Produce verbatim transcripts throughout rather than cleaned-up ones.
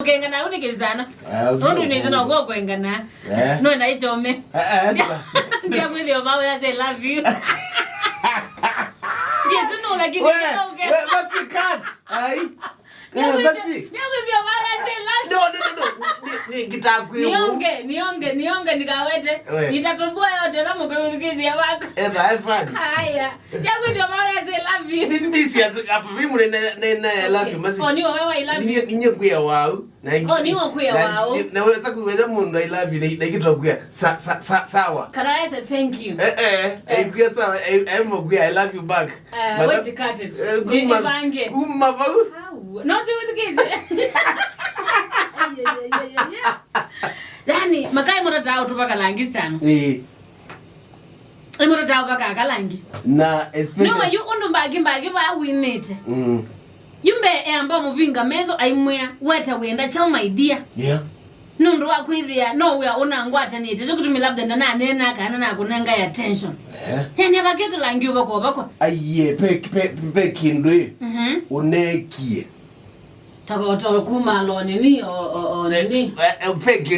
Kũkengana au nĩ kĩsana. Eh, ũsu nũndũ nĩ sina ũkũngana. Ũkũngana. Eh. No na ichome. Eh, eh, ndia kwĩthĩwa vau ya say love you. Ndia sina lakini we, ndio uke. We, basi cut. Ai. Eh, basi. Ndio kwĩthĩwa vau ya say love you. No, no, no, no. Ni, ni, ngitakwĩ. Nionge, nionge, nionge nikawete. We. Nitatoboa yote na mkawirikizi ya wako. Eh, bye, fun. Haya. Yakwĩthĩwa vau ya say love you. This busy as up vimwe na na na I love you, masi. Oni wewe I love you. Ninye kwĩa wau. Na Oh, ni wakwĩa wau. Na wewe sasa kuweza mundu I love you na ikitokwĩa sa sa sa sawa. Can I say thank you? Eh eh. Eh. Kwĩa sawa. I am kwĩa I love you back. Eh, wait cut it. Ni bange. Uma vau. No si withukize. Yeah yeah yeah yeah. Yani makai mota tao tupaka langi sana. Eh. Imũtata ũvaka kalangi. Na especially no yu ũndũ mbaki mbaki vaa winĩte. Mm. Yu mbee eamba mũvinga metho aimwĩa weta wenda chao my dear. Yeah. Nũndũ wa kwĩthĩa no wĩa ũnangwatanĩte kyo kĩtumi labda ndananena kana nakũnenga attention. Eh. Yani avakĩte langi ũvakwa ũvakwa. Aiye pe pe pe kĩndũ ĩ. Mhm. Ũnekie. Toko toko kuma lo nini o o o nini. Fake.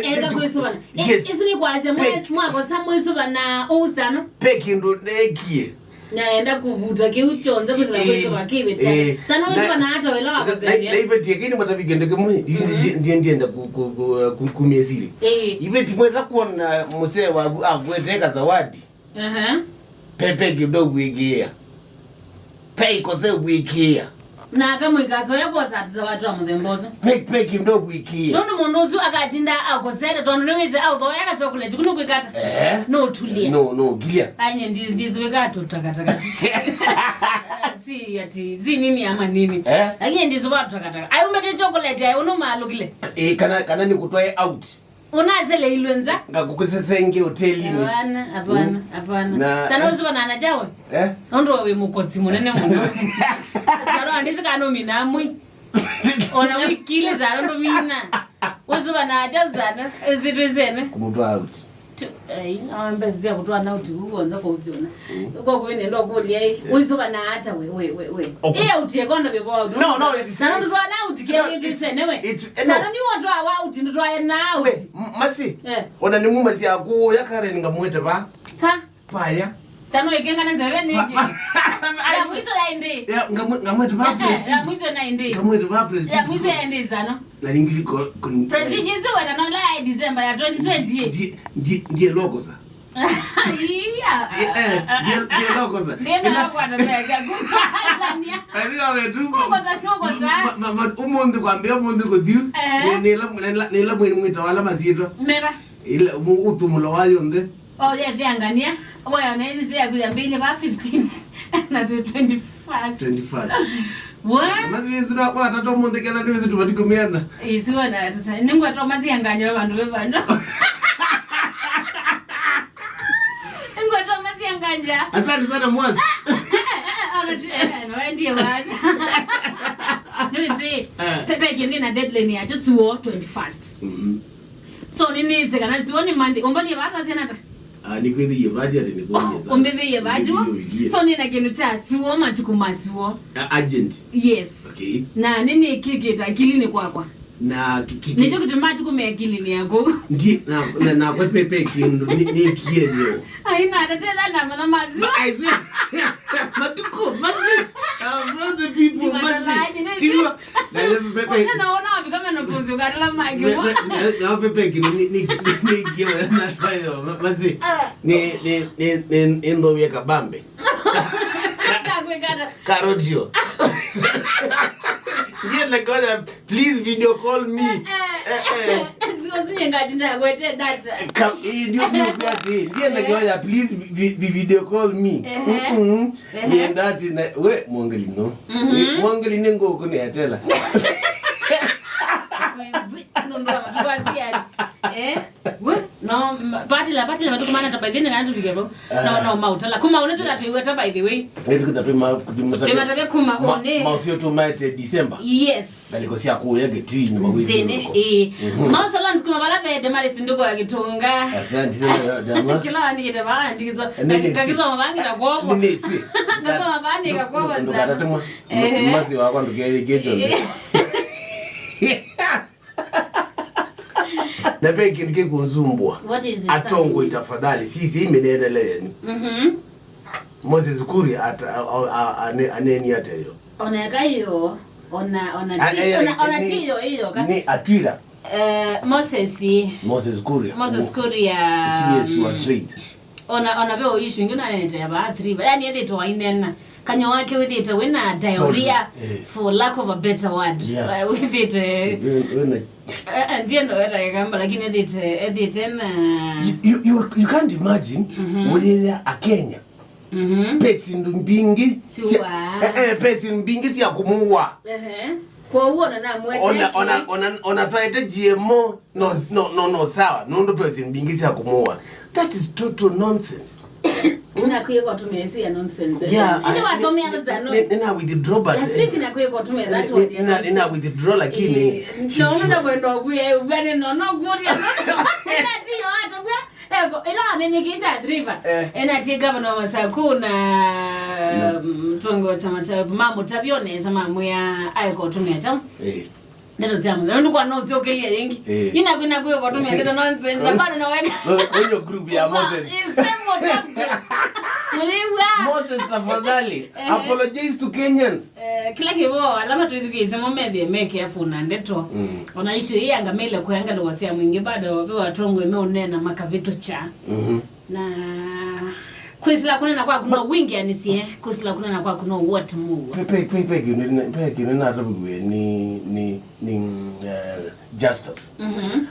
Eka kwĩsũvana. Yes. Isu nĩ kwasya mwakosa mwĩsũvana ũusano. Fake ndo nekie. Naenda kuvuta kĩu kyonze kwĩsĩla kwĩsũva kĩvĩtya. Sana wĩsũvana hata wĩla wakosania. Naivetie kĩni matavi kĩndũ kĩmwe. Ndiye ndienda kumia siri. Iveti mweza kuona msee waku akweteka zawadi. Aha. Pepe kidogo ikia. Pe ikose kuikia. Na akamwĩka azoya kwosa atiza watu wa mũthemba ũsu. Pe pe kidogo ikia. Nũndũ mũndũ ũsu akatinda akosete tondũ nĩwĩsĩ aũthoya ka chocolate kũnũ kwĩkata. Eh. No tulia. No no kilia. Anye ndizi ndizi wĩka tu takataka. Si ati si nini ama nini. Eh. Lakini ndizi watu takataka. Ayu mbete chocolate ayu no malukile. Eh kana kana ni kutwae out. Unaseleilwe nza. Ngakũkũsesenge hotelini. Hapana, hapana, hapana. Sana uziva na anachawe. Eh? Nũndũ we mũkosi mũnene mũno. Sana andisi kana ũmina amwi. Ona wikili sana ndũmina. Uziva na acha sana. Ezitwe zene. Kumutwa out. Ai, awambe zia kutwa na uti uonza kwa uziona. Kwa kwene ndo kulia. Uziva na hata we we we we. Iya utie kona bebo. No no, it is. Sana ndwa na uti kia ndise newe. Sana ni watu awa uti ndwa na uti. Masi. Eh. Ona nĩ mumasi aku ya Karen ngamwete va. Ka. Paya. Tano ikengana nzeve niki. Ya mwizo ya indi. Ya ngamwete va president. Ya mwizo na indi. Ngamwete va president. Ya mwizo ya indi zano. Na ningili ko. President izo wena no la December ya twenty twenty. Ndiye lokosa. Iya. Ndiye lokosa. Ndiye na kwa na mega kukalania. Ayo wetu. Kukosa kukosa. Umunthi kwambia umunthi kuthiu. Nila nila mwini mwita wala masitwa. Mera. Ila utumula wayo nde. Oh yes yangania. Oya na hizi zia kuya mbili ba fifteen na twenty-first. Twenty-first. What? Mazi wezu na kwa tatu munde kenda ni wezu tubati kumiana. Isiwa na tata. Ningwa to mazi yanganya bandu be bandu. Ningwa to mazi yanganya. Asante sana mwasi. Ona tu eh, no ndiye waza. Ndio zi. Pepe gini na deadline ya just twenty-first. Mhm. So nĩnĩsĩ kana sio nĩ Monday. Ũmbanie vasa siana ta? Ah, nĩkwĩthĩie vati ati nĩkwĩthĩie. Ũmbĩthĩie vati. So nĩna kĩndũ kya suo matukũ ma suo. Urgent. Yes. Okay. Na nĩnĩkĩkĩta akilini kwakwa. Na kiki. Nĩkyo kĩtuma matukũ me akilini yaku. Ndi na na na kwa pepe kĩndũ nĩ nĩ kielio. Ai na atatela na mana mazu. Matukũ mazi. Of all the people mazi. Tiwa. Na ile pepe. Ona ona wapi kama na puzi ukatala magi. Na pepe kĩndũ nĩ nĩ nĩ kielio na tayo mazi. Ni ni ni ni ndo ya kabambe. Kakwekana. Karotio. Ndiye nakonya. Please video call me. Eh eh. Ziko zinye ngati ndakwete data. Ndio ndio ngati ndiye nakonya please video call me. Nienda ati na we mwongeli no. Mwongeli ni ngoko ni atela. Ndio ndio tukasiani. Eh? We, no, patila patila matuku mana ta by the way kana tupike bo. No no mautala. Kuma unataka tuiweta by the way. Wewe tukita tuma tuma tabe kuma one. Mausio tumaete December. Yes. Ngaliko cia kuya gitui ni mawili. Zene eh. Mau salams kuma bala be de mari sinduko ya gitunga. Asante sana dama. Kila wandi kite ba ndizo. Kakizo mabangi ta kwa. Nisi. Ngasoma bani ka kwa. Ndukatatemwa. Masi wakwa nduke gejo. Na ve kĩndũ kĩkũnzumbũa. What is it? Atongoi, tafadhali, sisi mĩneenele yenyu. Mhm. Moses Kuria at, a, a, a, ane- aneni ateyo. Ona eka iyo, ona ona A- ti eh, ona eh, ona ni- ti iyo iyo ka. Ni atwira. Eh, Moses. Moses Kuria. Moses Kuria. C S wa trade. Ona ona ve issue ingi na nete ya ba three. Yani ethitwe wainena. Kanyo wake withite wina diarrhea, Eh. for lack of a better word. Yeah. Uh, withite We- we na- eh, eh, ndiye ndo eta kamba, lakini ethite ethite na You, you, you, you can't imagine. Wĩya a Kenya. Mhm. Pesi mbingi. Sure. Eh, eh, pesi mbingi sya kũmũwa. Ehe. Kwa hiyo na na mwete. Ona ona ona ona twaete G M O. No no no no, sawa. Nũndũ pesi mbingi sya kũmũwa. That is total nonsense. Na kuye kwa tume isi ya nonsense. Yeah. Ndio I- wasomea ni- zano. ni- Nina withdraw, but Last week na kuye kwa tume that word. Nina nina withdraw, lakini No no na kwenda kuye ugane no no kuria. Ati yo atabia. Eko ila nini kicha driver. Eh. Ena ti governor wa Masaku na mtongo wa chama cha mamu tabioneza mamwe ya aiko tumia chama. Eh. Ndeto sya mũthenya nũndũ kwa no ũsyũkĩlye yĩngĩ. Eh. Ina kwina kwĩ ũkotumia ndeto nonsense na bado no wenda. No, kwenye group ya Moses. Isemo chapter. Mũyĩw'a. Moses, tafadhali, Eh. apologize to Kenyans. Eh, kila kĩvo ala matwĩthukĩĩsye mo methĩe me careful na ndeto. Mm. Ona icio ii angamĩle kũenga lũa sya mwingĩ bado ve watongwe meũneena makavĩtũkya. Mhm. Na kwĩsĩla kũneena kwaku no wingĩanĩsye, kwĩsĩla kũneena kwaku no ũote mũuo. Pe- pe- pe- pe kĩndũ nĩ- pe kĩndũ nataviwe ni ni ni mm, eh, Justus. Mhm.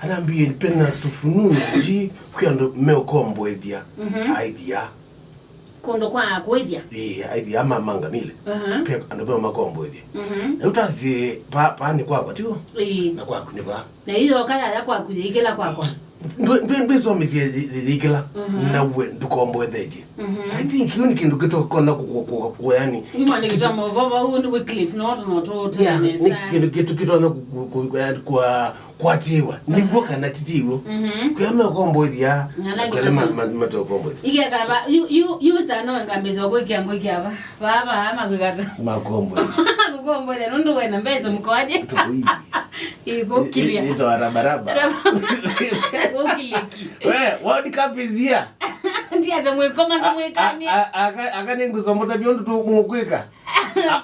Anambie pena tufununu sijui kwĩ andũ meũkomboethya Mhm. aithia. Kũndũ kwa kũĩthya. Ĩĩ, aithia ama mangamile. Mhm. Pe andũ meũmakomboethya. Mhm. Na ũtasi pa pa nĩ kwakwa tiwo. Ĩĩ. Na kwaku nĩ va. Na iyo kaya ya kwaku yĩkĩla kwakwa. Ndwĩsomisye yĩkĩla Mhm. nawe ndũkomboethetye. Mhm. I think kĩu nĩ kĩndũ kĩtokona kũyani. Imwandĩkĩtwa maũvoo vau nĩ Wycliffe no tũno Yeah, nĩ tũũtũmesa. Kĩndũ kĩtũ kĩtonya kwatĩĩwa nĩguo kana titiw'o. Mhm. Kwĩa mekomboethya Na like kwele matokomboethya. Matokomboethya. Ikekava yu yu yu sana ngambĩsa kwĩkĩa ngwĩkĩa va va va makwĩkata. Makomboethya. Kũkomboethya nũndũ wena mbesa mkoaje. Ikũkĩlya. Ito arabaraba. Kũkĩlya ki. We, World Cup is here. Ndiacha mwĩkoma nza mwĩkanie. Aka nĩ ngũsomota biondu tu mũkwĩka.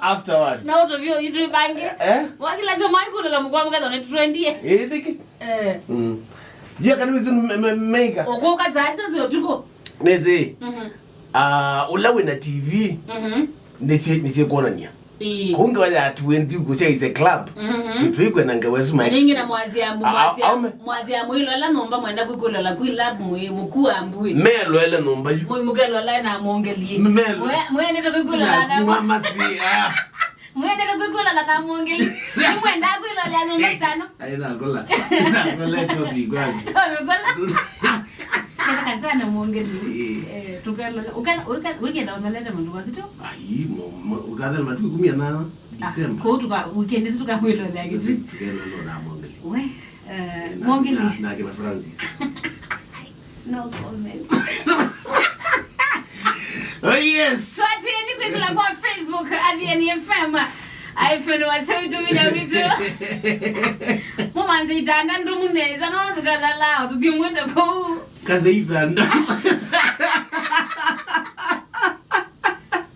Afterwards. Na ũtũvyo itũ ibange. Eh? Wakila cha mai kũlola mukwa muketho nĩ twenty. Ĩthiki. Eh. Mm. Ye kana wizu meika. Ũkũka saa sita cia ũtukũ. Nĩsĩ. Mhm. Ah, ũla wĩna T V. Mhm. Nĩsĩ nĩsĩ kuonania. Ĩĩ. Kunga ya twenty kusya is a club. Mhm. Tuikwe na ngewesu ma. Ningi na mwazia mu Ah, mwazia aume. Mwazia mwilo la nomba mwenda kwikula la kwi lab mwi mukua mbui. Melo ele nomba yu. Mwi mukelo la na mongeli. Melo. Mwe mwe ndio kwikula la na. Mama si. Ah. Mwendete kwĩkwĩlana na mwongeli. Nĩmwenda kwĩlolea nyũmba sana. Ai, nakola. Nakola topic kwanza. Topic kwanza. Nataka sana mwongeli. Eh, tukalola. Ukala ukala wikenda unaleta mtu wazito. Ai, mo ukadha matu kumi na nane December. Kwa tuka weekend sisi tukakwĩlolea kitu. Tukalola na mwongeli. We, eh, mwongeli. Na kina Francis. No comment. Oh yes. Twatiendi kwĩsĩla kwa Facebook Athiani F M. Aifeni wasewitũ vĩnya witũ. Mũmanze itanda ndumu nesa no tũkalala tũthiĩ mwenda kũu. Kaze itanda.